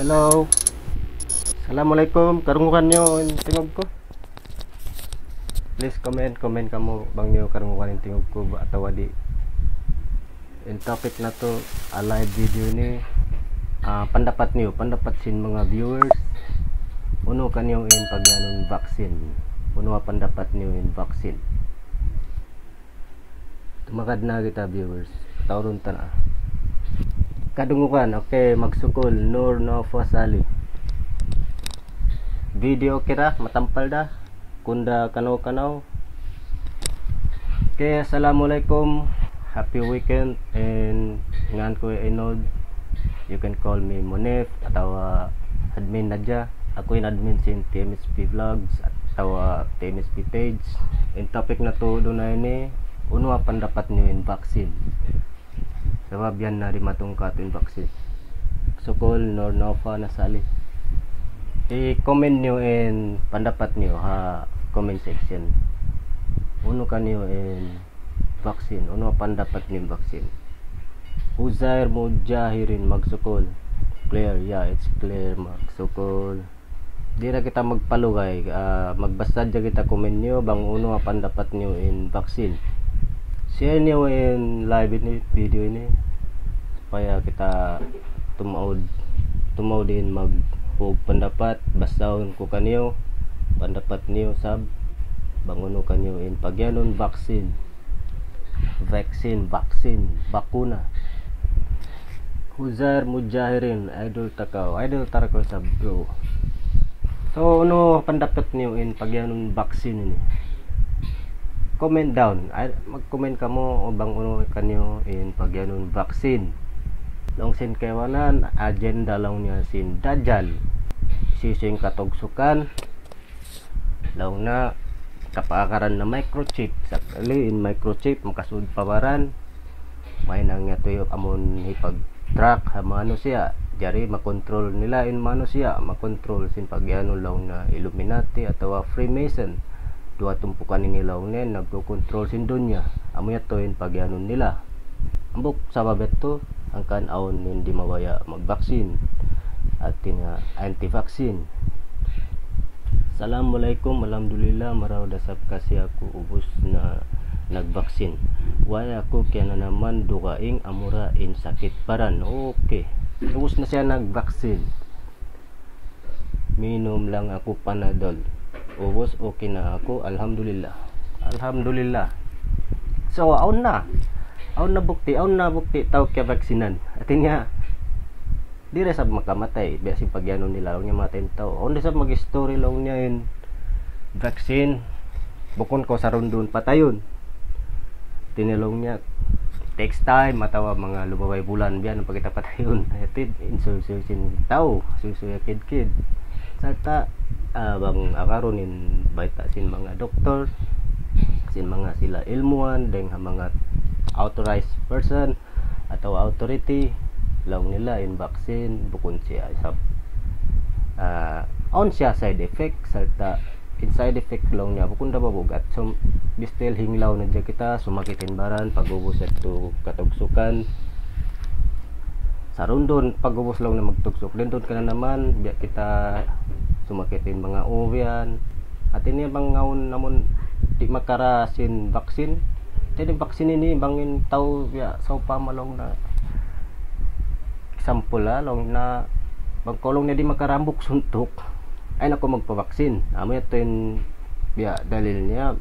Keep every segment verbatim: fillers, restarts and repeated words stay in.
Hello. Assalamualaikum. Karungugan niyu in tingug ku? Please comment, comment kamu bang niyu karungugan in tingug ku ba atawa di'. In topic natu' ha live video ini, ah, pandapat niyu, pandapat sin manga viewers, unu kaniyu in pagiyanun vaccine? Unu ha pandapat niyu in vaccine? Tumakad na kita, viewers. Taurun ta na. Kadungugan, okay, magsukul, Nur Nova Sali. Video kira, matampal da. Kunda kanaw-kanaw. Okay, assalamualaikum. Happy weekend, and ngan ku Enod. You can call me Monef atawa admin Nadja. Aku in admin sin T M H P Vlogs atawa T M H P page. In topic natu' duun ini, unu ha pandapat niyu in vaccine? Sabab yan na dimatung katu' in vaccine. Sukul, Nur Nova Nasali. I-comment niyu in pandapat niyu ha comment section. Unu kaniyu in vaccine? Unu ha pandapat niyu in vaccine? Uzair Mujahirin, magsukul. Clear, yeah, it's clear, magsukul. Di' na kita magpalugay, ah, magbasa hadja kita, comment niyu bang unu ha pandapat niyu in vaccine. Share niyu in live ini, video ini, supaya kita tumaud, tumaud in magbuug pandapat. Basahun ku kaniyu pandapat niyu sab bang unu kaniyu in pagiyanun vaccine. Vaccine, vaccine, bakuna. Uzair Mujahirin, idol ta kaw, idol ta kaw sab, bro. So, unu pandapat niyu in pagiyanun vaccine ini? Comment down. Ay, mag-comment kamu bang unu kaniyu in pagiyanun vaccine. Laung sin kaibanan, agenda laung niya sin Dajjal. Hisiyu-siyu in katugsukan, laung niya, kapaakaran na microchip. Sakali in microchip makasud pa baran, mahinang niya tuud amun hipag-track ha manusiya'. Jari makontrol nila in manusiya', makontrol sin pagiyanun laung niya Illuminati atawa Freemason. Duwa tumpukan ini laung niya in nagkukontrol sin dunya. Amu yadtu in pagiyanun nila. Hambuuk sabab yadtu, hangkan awn in di' mabaya' magvaccine. Hati niya anti-vaccine. Assalamualaikum, alhamdulillah, marayaw da isab kasi aku ubus na nagvaccine. Way aku kiyananaman dugaing amura in sakit baran. Okay. Ubus na siya nagvaccine. Minum lang aku Panadol. Ubus okay na aku, alhamdulillah. Alhamdulillah. So, awn na. Awn na bukti, awn na bukti tau kiyavaksinan. Hati niya, di' da isab makamatay. Biya' sin pagiyanun nila, laung niya matay in tau. Awn da isab mag-story laung niya in vaccine. Bukun kaw sarundun patayun. Hati niya laung niya, takes time atawa manga lumabay bulan biya' yan pa kita patayun. Hati, in suysuy sin tau, suysuy kid-kid. Sarta', ah, bang agarun in bayta' sin manga doktor, sin manga sila ilmuwan, dayn ha manga authorized person, atawa authority, laung nila in vaccine, bukun siya isab, ah, awn siya side effect, sarta' in side effect laung niya, bukun da mabugat. So, biya' sin hinglung na hadja kita, sumakit in baran, pag-ubus yadtu katugsukan. Sarundun, pag-ubus laung niya magtugsuk. Dayn duun kiyananaman, biya' kita sumakit in manga uyan. Hati niya bang awn amun di' makara sin vaccine. Jadi vaccine ini bang in tau biya' sawpama laung niya, example, ah, laung niya, bang kaw laung niya di' makara hambuuk suntuk, ayaw na kaw magpavaccine. Amu yadtu in biya' dalil niya,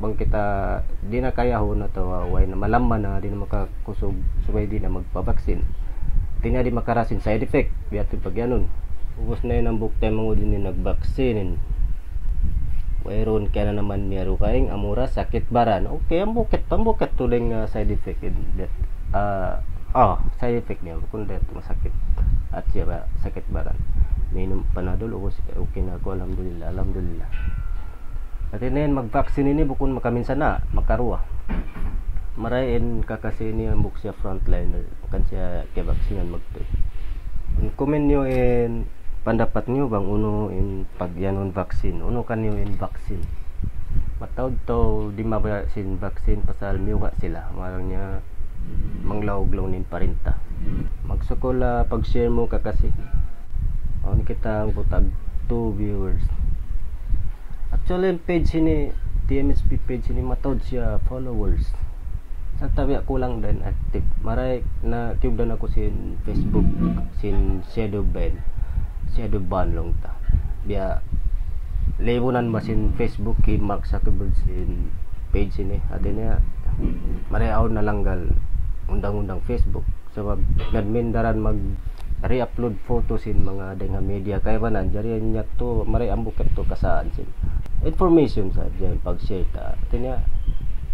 bang kita di' na kayahun atawa way na malamma na, di' na makakusug, subay di' na magpavaccine. Hati niya di' makara sin side effect, biya' yadtu in pagiyanun. Ubus na in hambuuk taymanghud ini nagvaccine. Wayruun kiyananaman niya dugaing amura sakit baran. Okay, hambuuk yadtu, hambuuk yadtu in, ah, side effect in that, ah, ah, side effect niya, bukun da yadtu masakit. Hati siya ba, sakit baran. Minum Panadol, ubus, okay na aku, alhamdulillah, alhamdulillah. Hati niya in magvaccine ini bukun makaminsan na, makaruwa. Marayaw in kakasi ini hambuuk siya frontliner, hangkan siya kiyavaksinan magtuy. In comment niyu in pandapat niyu bang unu in pagiyanun vaccine. Unu kaniyu in vaccine? Mataud tau di' mabaya' sin vaccine pasal miyuga' sila. Laung niya manglawag laung in parinta. Magsukul, ah, pag-share mu kakasi. Awn kita hangpu' tag two viewers. Actually, in page ini, T M H P page ini, mataud siya followers. Sa' tabi' kulang da in active. Maray na kiyugdan aku sin Facebook, sin shadow ban. Shadow ban laung ta. Biya', libunan ba sin Facebook, i-mark sa keyboard sin page ini. Hati niya, maray awn nalanggal undang-undang Facebook. Sabab, nagmindaran mag-re-upload photo sin manga dayng ha media kaibanan, jari niya tu, maray ambuk yadtu kasaan sin information sa diyan pag-share ta. Hati niya,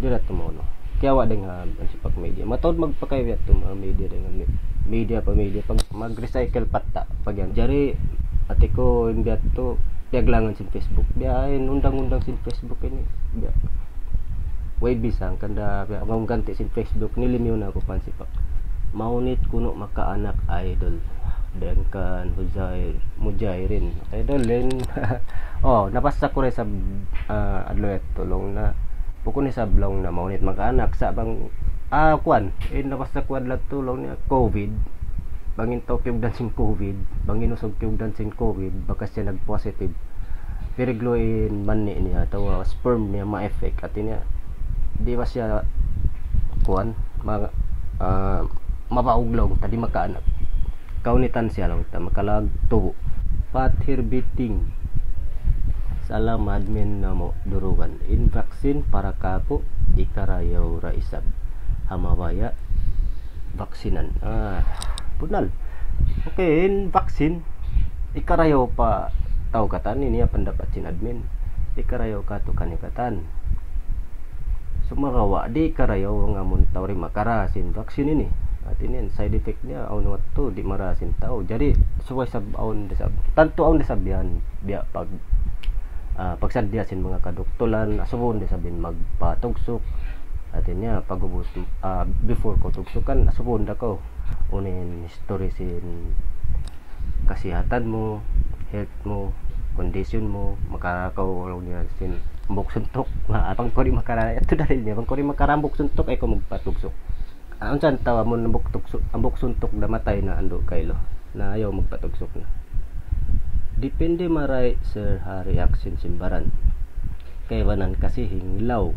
di' na tu maunu. Kiyawa' dayng ha, sipak media. Mataud magpakay yadtu manga media dayng ha me-, media pa media, pag mag-recycle pa ta, pag yan. Jari, hati ku, in biya' tu, piyaglangan sin Facebook. Biya' in undang-undang sin Facebook ini. Biya'. Way bisan kanda, biya', ang ganti sin Facebook, nilimiyu na aku pa in sipak. Maunit kunu' makaanak, idol. Dayng kan Huzair, Mujahirin. Idol, then, oh, nabasa ku da isab, ah, adlaw yadtu laung niya. Bukun isab laung niya maunit makaanak. Sa' bang, ah, kuwan, eh, nabasa ku adlaw yadtu laung niya, COVID. Bang in tau kiyugdan sin COVID, bang in usug kiyugdan sin COVID, bakas siya nag-positive. Piriglu in mani niya, atawa sperm niya ma-effect. Hati niya, di' ba siya, kuwan, ma-, ah, mabaug laung ta, di' makaanak. Kaunitan siya laung ta, makalag tubu. Pathir Biting. Salam admin namu' Durugan. In vaccine para kāku', hikarayaw ra isab. Ha mabaya', vaksinan. Ah, bunnal. Okay, in vaccine, hikarayaw pa tau katan, ini ya pandapat sin admin. Hikarayaw kātu' kaniyu katan. Sumagawa' di' karayaw bang amun tau di' makara sin vaccine ini. Hati niya, side effect niya, awn waktu di' mara sin tau. Jari, subay isab awn da isab. Tantu awn da isab yan, biya' pag, ah, pagsadja sin manga kaduktulan, asubuhun da isab in magpatugsuk. Hati niya, pag'ubus, ah, before kaw tugsukan, asubuhun da kaw unu in history sin kasihatan mu, health mu, condition mu, makara kaw laung niya sin hambuuk suntuk. Ma-, bang kaw di' makara, yadtu dalil niya, bang kaw di' makara hambuuk suntuk, ayaw kaw magpatugsuk. Ah, unsa in tau amun hambuuk tugsu-, hambuuk suntuk da matay na andu' kaylu. Na ayaw magpatugsuk na. Depende maray, sir, ha reaction sin baran. Kaibanan kasi hinglaw.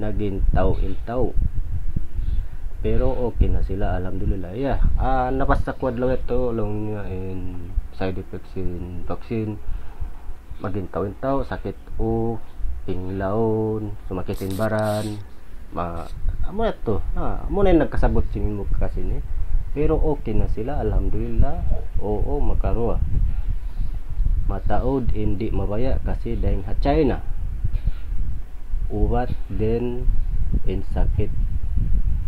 Nag-intaw-intaw. Pero okay na sila, alhamdulillah. Yeah. Ah, nabasa ku adlaw yadtu, laung niya in side effects sin vaccine. Mag-intaw-intaw, sakit ū, hinglawun, sumakit in baran. Ma-, amu yadtu. Ah, amu na in nagkasabut sin mukha sini. Pero okay na sila, alhamdulillah. Oo, makaruwa. Mataud in di' mabaya' kasi dayng ha China. Ubat dayn in sakit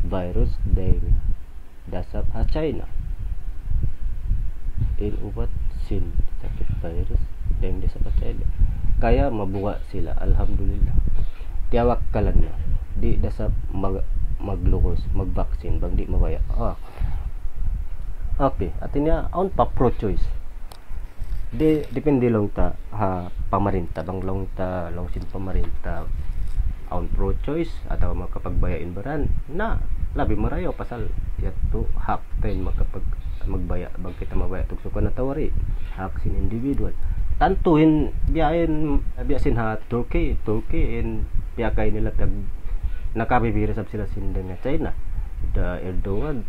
virus dayng dasab ha China. In ubat sin sakit virus dayng dasab ha China. Kaya mabuga' sila, alhamdulillah. Tiyawakkalan na. Di' dasab mag-, maglugus, magvaccine, bang di' mabaya'. Ah. Okay, hati niya, awn pa pro-choice. Di-, depende laung ta ha pamarinta. Bang laung ta, laung sin pamarinta, awn pro-choice, atawa makapagbaya' in baran, na, labi marayaw pasal yadtu hak ta in makapag-, magbaya', bang kita mabaya' tugsukan atawa di'. Hak sin individual. Tantu in, biya' in, biya' sin ha Turkey, Turkey in, piyakay nila pag-, nakabibira sab sila sin dayng ha China. Da Erdogan,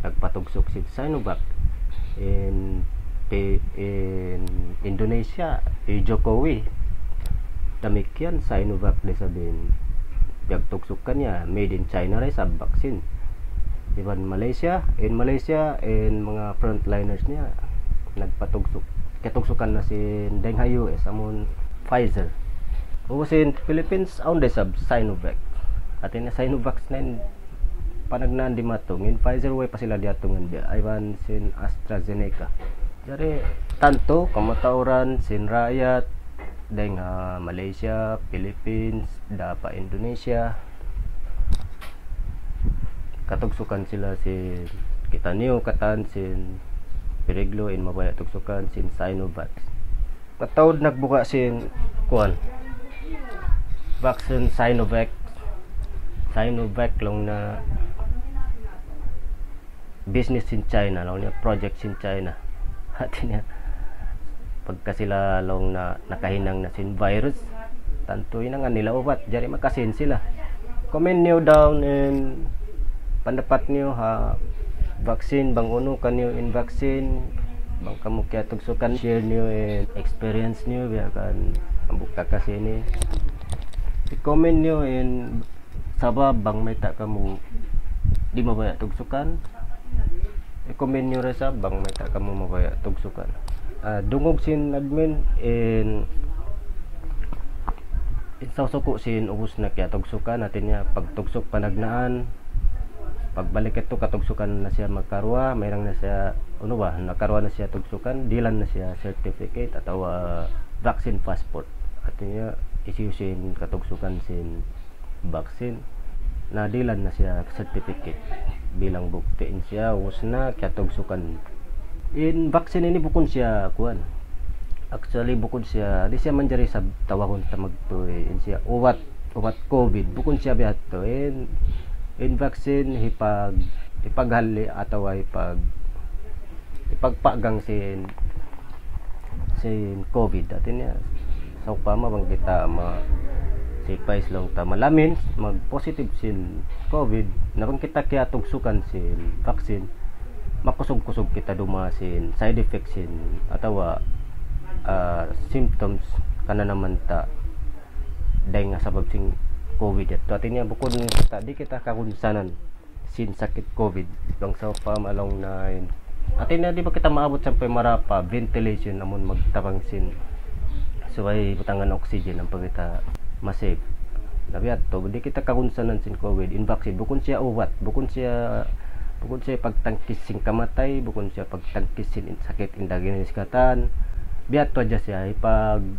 nagpatugsuk sin Sinovac. In, pi-, in Indonesia, hi Jokowi. Damikkiyan Sinovac da isab in piyagtugsukan niya, made in China da isab vaccine. Iban Malaysia, in Malaysia, in manga frontliners niya, nagpatugsuk. Katugsukan na sin dayng ha U S, amun Pfizer. Ubus in Philippines, awn da isab Sinovac. Hati niya Sinovac na in panagnaan dimatung, in Pfizer way pa sila diyatungan biya', iban sin AstraZeneca. Jari, tantu, kamatauran sin raayat, dayng ha Malaysia, Philippines, da pa Indonesia, katugsukan sila sin, kitaniyu katan sin, piriglu in mabaya' tugsukan sin Sinovac. Mataud nagbuga' sin, kuwan, vaccine Sinovac. Sinovac laung niya business sin China, laung niya project sin China. Hati niya, Pagka sila laung na nakahinang na sin virus, tantu hinangan nila ubat, jari makasin sila. Comment niyu down in pandapat niyu ha vaccine, bang unu kaniyu in vaccine, bang kamu kiyatugsukan, share niyu in experience niyu, biya' kan hambuuk ta kasi ini. I-comment niyu in sabab bang mayta' kamu di' mabaya' tugsukan. I-comment niyu da isab bang mayta' kamu mabaya' tugsukan. Ah, dungug sin admin in, in sawsuku' sin ubus na kiyatugsukan, hati niya pagtugsuk panagnaan, pagbalik yadtu katugsukan na siya makaruwa, mahinang na siya, unu ba, nakaruwa na siya tugsukan, dihilan na siya certificate atawa vaccine passport. Hati niya, hisiyu-siyu in katugsukan sin vaccine, na dihilan na siya certificate bilang bukti in siya ubus na kiyatugsukan. In vaccine ini bukun siya kuwan. Actually, bukun siya, di' siya manjari isab tawagun ta magtuy in siya ubat, ubat COVID. Bukun siya biya' hadtu. In, in vaccine, hipag-, hipaghalli' atawa hipag-, hipagpagang sin, sin COVID. Hati niya, sawpama bang kita ma-, sipais laung ta malamin, mag-positive sin COVID, na bang kita kiyatugsukan sin vaccine, makusug-kusug kita dumawa sin side effect sin, atawa, ah, symptoms kananaman ta dayn ha sabab sin COVID yadtu. Hati niya, bukun kita, di' kita kakunsanan sin sakit COVID. Bang sawpama laung na in, hati niya, di' ba kita maabut sampay mara pa ventilation amun magtabang sin subay butangan oxygen ampa kita ma-save. Na biya' hadtu, di' kita kakunsanan sin COVID. In vaccine, bukun siya ubat, bukun siya, bukun siya pagtangkis sin kamatay, bukun siya pagtangkis sin in-, sakit indaginis katan. Biya' hadtu hadja siya, hipag-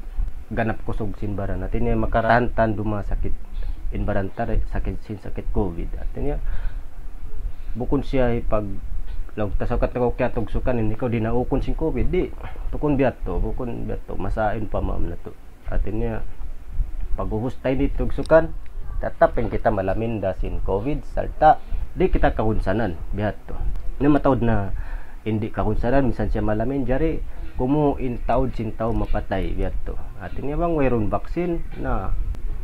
ganap kusug sin baran. Hati niya, makarahan ta dumawa sakit in baran ta, sakit sin sakit COVID. Hati niya, bukun siya hipag-, laung ta sawkat na kaw kiyatugsukan, in ikaw di' na ukun sin COVID, di'. Bukun biya' hadtu, bukun biya' hadtu. Masain pa maam na tu. Hati niya, pag-ubus ta ini tugsukan, tatap in kita malamin da sin COVID, sarta' di' kita kakunsanan, biya' hadtu. Na mataud na in di' kakunsanan, minsan siya malamin, jari kumu in taud sin tau mapatay, biya' hadtu. Hati niya bang wayruun vaccine, na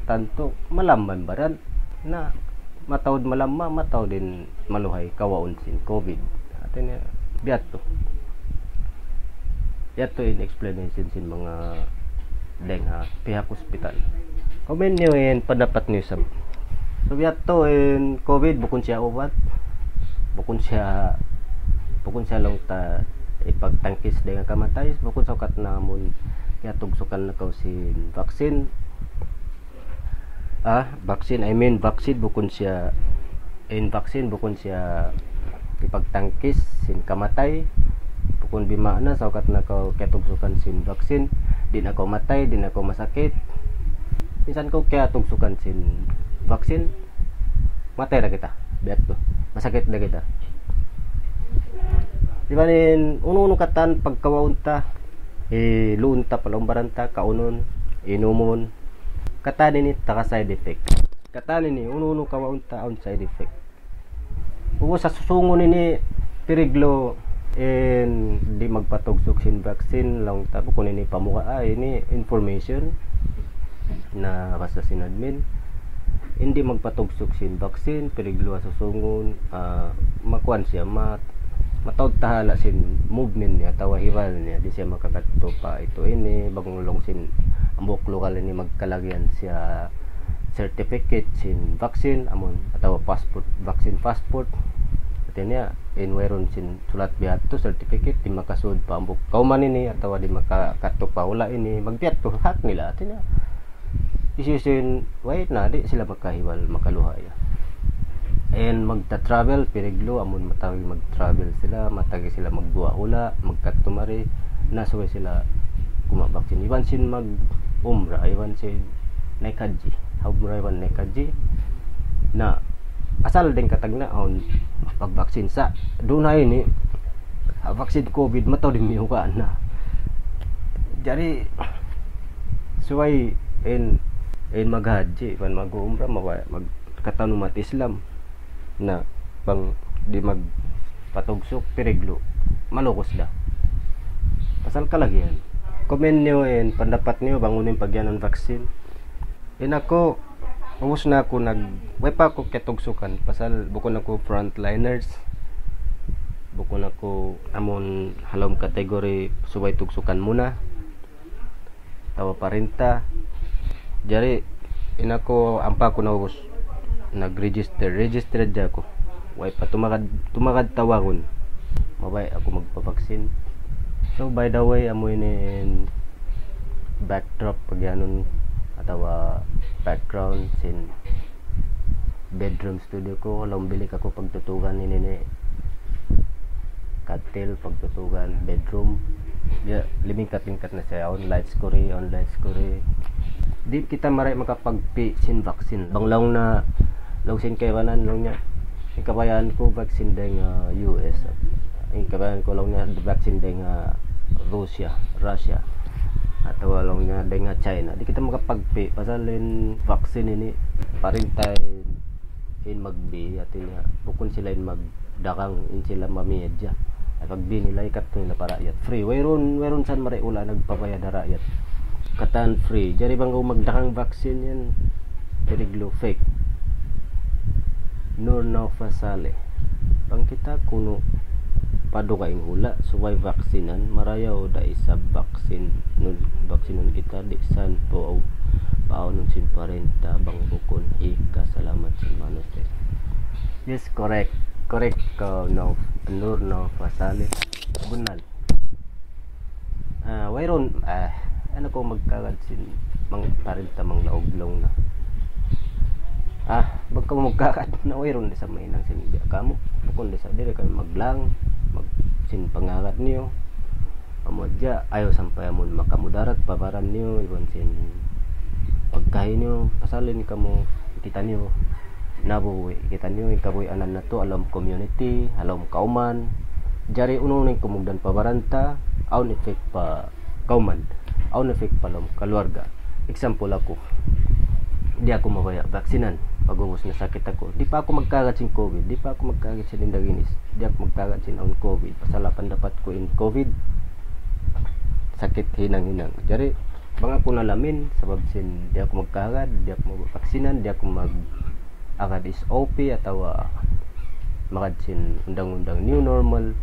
tantu malamma in baran, na mataud malamma, mataud in maluhay kawaun sin COVID. Hati niya, biya' hadtu. Biya' hadtu in explanation sin manga dayn ha pihak hospital. Comment niyu in pandapat niyu isab. So, biya' hadtu in COVID, bukun siya ubat. Bukun siya, bukun siya laung ta hipagtangkis dayn ha kamatay. Bukun sawkat na amun kiyatugsukan na kaw sin vaccine. Ah, vaccine, I mean, vaccine bukun siya, in vaccine bukun siya hipagtangkis sin kamatay. Bukun bimaana, sawkat na kaw kiyatugsukan sin vaccine, di' na kaw matay, di' na kaw masakit. Minsan kaw kiyatugsukan sin vaccine, matay da kita. Biya' hadtu. Masakit da kita. Iban in unu-unu katan pagkawaun ta, eh, luun ta, palaumbaran ta, kaunun, inumun. Katan ini taga side effect. Katan ini, unu-unu kawaun ta awn side effect. Ubus ha susungun ini, piriglu in di' magpatugsuk sin vaccine, laung ta, bukun ini pamuka, ah, ini information na basa sin admin. In di' magpatugsuk sin vaccine, piriglu ha susungun, ah, makuan siya, ma-, mataud tahala' sin movement niya, atawa hiwal niya, di' siya makakadtu pa itu ini, bang laung sin hambuuk lugal ini magkalagihan siya certificate sin vaccine, amun, atawa passport, vaccine passport. Hati niya, in wayruun sin sulat biya' hadtu, certificate, di' makasud pa hambuuk kawman ini, atawa di' makakadtu pa hula' ini, magbiya' hadtu, hak nila, hati niya. Hisiyu-siyu in, way na, di' sila makahiwal, makaluhay. In magta-travel, piriglu, amun matagi mag-travel sila, matagi sila magguwa' hula', magkadtu mari, na subay sila kuma-vaccine. Iban sin mag-umrah, iban sin naik haji. Ha umrah iban naik haji. Na, asal dayn katagna' awn pag-vaccine sa' duun ha ini, ha vaccine COVID, mataud in miyukaan na. Jari, subay in, in maghaji, iban mag-umrah, mabaya', mag-, katan umat Islam. Na, bang di' magpatugsuk, piriglu, malukus da. Pasal kalagihan. Comment niyu in pandapat niyu bang unu in pagiyanun vaccine. In aku, ubus na aku nag, way pa aku kiyatugsukan. Pasal bukun aku frontliners. Bukun aku amun ha lawm category subay tugsukan muna. Atawa parinta. Jari, in aku ampa aku naubus nag-register. Registered da aku. Way pa tumagad, tumagad tawagun. Mabaya' aku magpabaksin. So, by the way, amu ini in backdrop pagiyanun atawa background sin bedroom studio ku, lawm bilik aku pagtutugan ini ni katil, pagtutugan bedroom. Ya, limingkat-lingkat na siya. Awn lights ku ri, awn lights ku ri. Di' kita mari makapagpi' sin vaccine. Bang laung na, laung sin kaibanan laung niya, in kabayaan ku vaccine dayn ha U S. In kabayaan ku laung niya vaccine dayn ha Russia, Russia. Atawa laung niya dayn ha China. Di' kita makapagpi'. Pasal in vaccine ini, parinta in magbi, hati niya, bukun sila in magdagang, in sila mamiyadja. Ay, pagbi nila, ikatu nila pa raayat. Free. Wayruun, wayruun sa mari hula' nagpabayad ha raayat. Katan free. Jari bang kaw magdagang vaccine yan, peligro, fake. Nur Naufasali. Bang kita kunu' padugaing hula', subay vaksinan, marayaw da isab vaksin, nun, vaksinun kita, di' san po, paunun sin parinta, bang bukun hikasalamat sin manusiya'. Yes, correct. Correct kaw, Nur Naufasali. Bunnal. Ah, wayruun, ah, unu kaw magkagad sin mang parinta manglaug laung na. Ah, bang kamu magkagad na wayruun da isab mahinang sin biya' kamu. Bukun da isab, diri kami maglang, mag, sin pangagad niyu. Amu hadja, ayaw sampay amun makamudarat pa baran niyu, iban sin pagkahi niyu, pasal in kamu, kitaniyu, nabubuhi' kitaniyu, in kabuhianan natu', ha lawm community, ha lawm kawman. Jari unu-unu in kumugdan pa baran ta, awn effect pa kawman, awn effect pa lawm kaluarga. Example aku, di' aku mabaya' vaksinan. Pag'ubus nasakit aku, di' pa aku magkagad sin COVID, di' pa aku magkagad sin indaginis, di' aku magkagad sin awn COVID. Pasal ha pandapat ku in COVID, sakit hinang-hinang. Jari, bang aku nalamin, sabab sin di' aku magkagad, di' aku magvaksinan, di' aku mag-agad S O P atawa magad sin undang-undang new normal.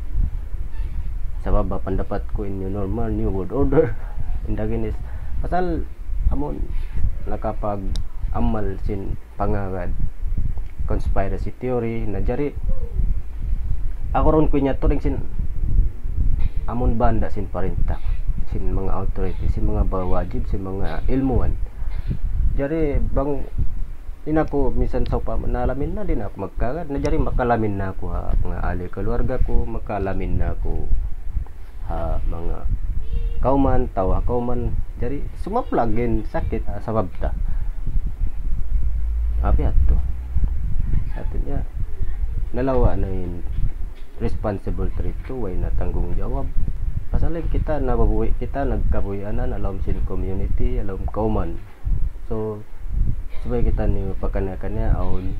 Sabab ha pandapat ku in new normal, new world order. Indaginis. Pasal amun nakapag-amal sin pangagad conspiracy theory na, jari aku run kuy niya turing sin amun banda sin parinta, sin manga authority, sin manga bawajib, sin manga ilmuwan. Jari bang in aku minsan sawpama nalamin na, di' na aku magkagad na, jari makalamin na aku ha manga ahli kaluarga ku, makalamin na aku ha manga kawman, tau ha kawman. Jari sumaplag in sakit, ah, sabab ta. Apa yadtu? Hati niya, nalawa' na in responsible ta didtu, way na tanggungjawab. Pasal in kita, nabubuhi' kita, nagkabuhianan, ha lawm sin community, ha lawm kawman. So, subay kitaniyu pakaniya-kaniya awn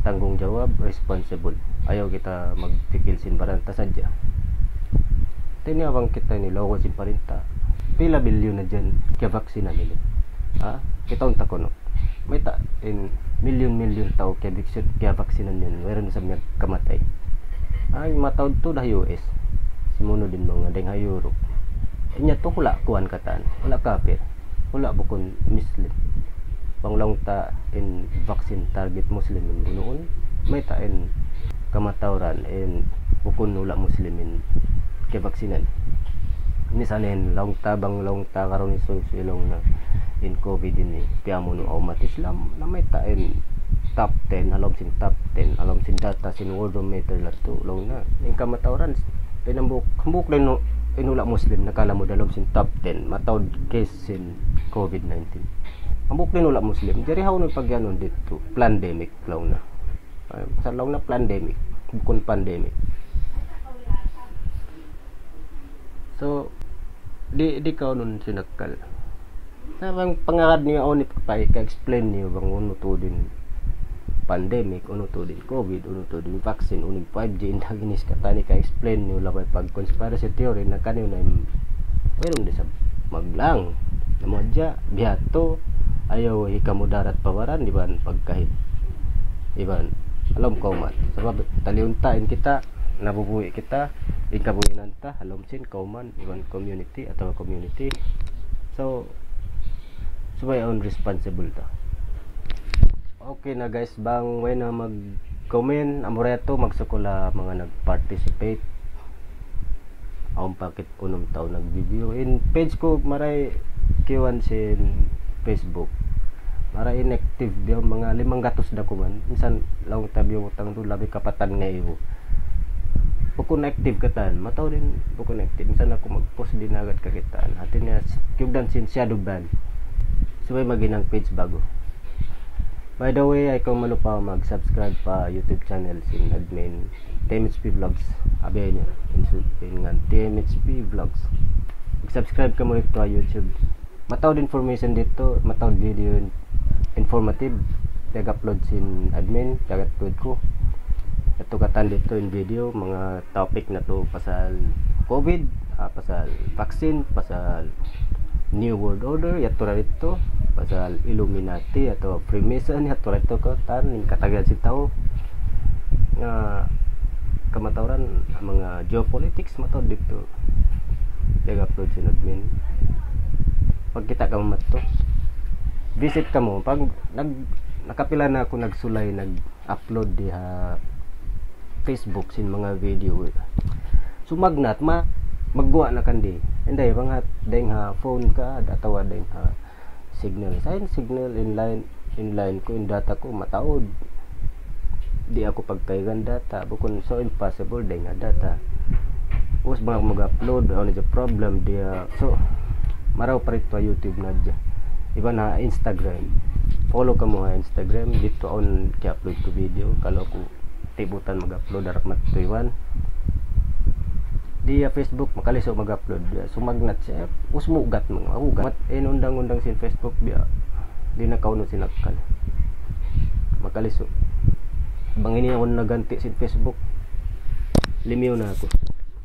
tanggungjawab, responsible. Ayaw kita magpikil sin baran ta sadja. Hati niya bang kita ini lawagun sin parinta, pila bilyun na yan kiyavaksinan ini. Ha? Kitaun ta kunu'. Mayta' in milyun-milyun tau kiyavaksin, kiyavaksinan yan, wayruun sa miyag kamatay. Ay, mataud tuud ha U S. Simunud in manga dayn ha Europe. Inya tu hula' kuwan katan, hula' kapir, hula' bukun Muslim. Bang laung ta in vaccine target Muslim in bunuun, mayta' in kamatauran in bukun hula' Muslim in kiyavaksinan. Misalin, laung ta, bang laung ta karuun, isuysuy laung na in COVID ini piyamunu' ha ummat Islam, na mayta' in top ten, ha lawm sin top ten, ha lawm sin data sin Worldometer yadtu, laung na in kamatauran, in hambuuk, hambuuk da in, in hula' Muslim nakalamud ha lawm sin top ten mataud case sin COVID nineteen. Hambuuk da in hula' Muslim. Jari hawnu in pagiyanun didtu, plandemic laung na. Ay, pasal laung na plandemic, bukun pandemic. So, di', di' kaw nun sinakkal. Na bang pangagad niyu, awn pa ika-explain niyu bang unu tuud in pandemic, unu tuud in COVID, unu tuud in vaccine, unu in five G, indaginis katan, ika-explain niyu, labay pag conspiracy theory na kaniyu na in Wayruun da isab maglaang. Amu hadja, biya' ha yadtu, ayaw hikamudarat pa baran, iban pagkahi. Iban, ha lawm kawman. Sabab, taliun ta in kita, nabubuhi' kita, in kabuhianan ta, ha lawm sin kawman, iban community, atawa community. So, subay awn responsible ta. Okay na guys, bang way na mag-comment, amura yadtu, magsukul ha manga nag-participate. Awn pa kit unum tau nag-video. In page ku maray kiyuan sin Facebook. Maray inactive biya' manga limanggatus da kuman. Minsan laung ta biya' utang tu labi kapatan ngaibu. Bukun active katan. Mataud in bukun active. Minsan aku mag-post di' na agad kakitaan. Hati niya kiyugdan sin shadow ban. Subay maghinang page ba'gu. By the way, ayaw kamu malupa mag-subscribe pa YouTube channel sin admin T M H P Vlogs. Abi niyu, in su-, in ngan T M H P Vlogs. Mag-subscribe kamu didtu ha YouTube. Mataud information didtu, mataud video in-, informative. Piyag-upload sin admin, piyag-upload ku. Yadtu katan didtu in video, manga topic natu' pasal COVID, ah, pasal vaccine, pasal New World Order, yadtu ra didtu, pasal Illuminati atawa Freemason, yadtu ra didtu katan, in katagal sin tau. Nga, kamatauran, manga geopolitics, mataud didtu. Piyag-upload sin admin. Pagkita' kamu madtu. Visit kamu. Pag nag-, nakapila na aku nagsulay, nag-upload di ha Facebook sin manga video. Sumagnat, ma-, magguwa' na kandi. Inday, bang ha, dayng ha phone ka, atawa dayng ha signal. Sa' in signal, in line, in line ku, in data ku, mataud. Di' aku pagkaigan data. Bukun, so impossible, dayng ha data. Ubus bang aku mag-upload, awn na hadja problem di'. So, marayaw pa didtu ha YouTube na hadja. Iban ha Instagram. Follow kamu ha Instagram, didtu awn ki-upload ku video. Kalu aku tibutan mag-upload, darak madtu iban. Di' ha Facebook, makalisu' mag-upload. Sumagnat siya, ubus mugat, manga ugat. Mat, in undang-undang sin Facebook, biya', di' na kaunu sin akkal. Makalisu'. Bang ini awn na ganti' sin Facebook, limiyu na aku.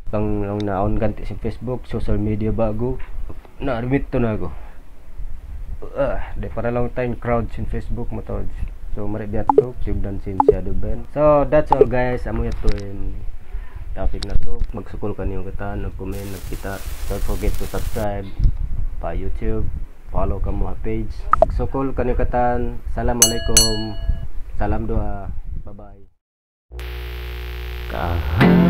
Bang awn na awn ganti' sin Facebook, social media ba'gu, na, admit tu na aku. Ah, di' para long time crowd sin Facebook, mataud. So, mari biya' tu, kiyugdan sin shadow ban. So, that's all guys. Amu yadtu in topic natu'. Magsukul kaniyu katan, nag-comment, nagkita'. Don't forget to subscribe pa YouTube. Follow kamu ha page. Magsukul kaniyu katan. Assalamualaikum. Salam duwaa. Bye-bye. Kaha-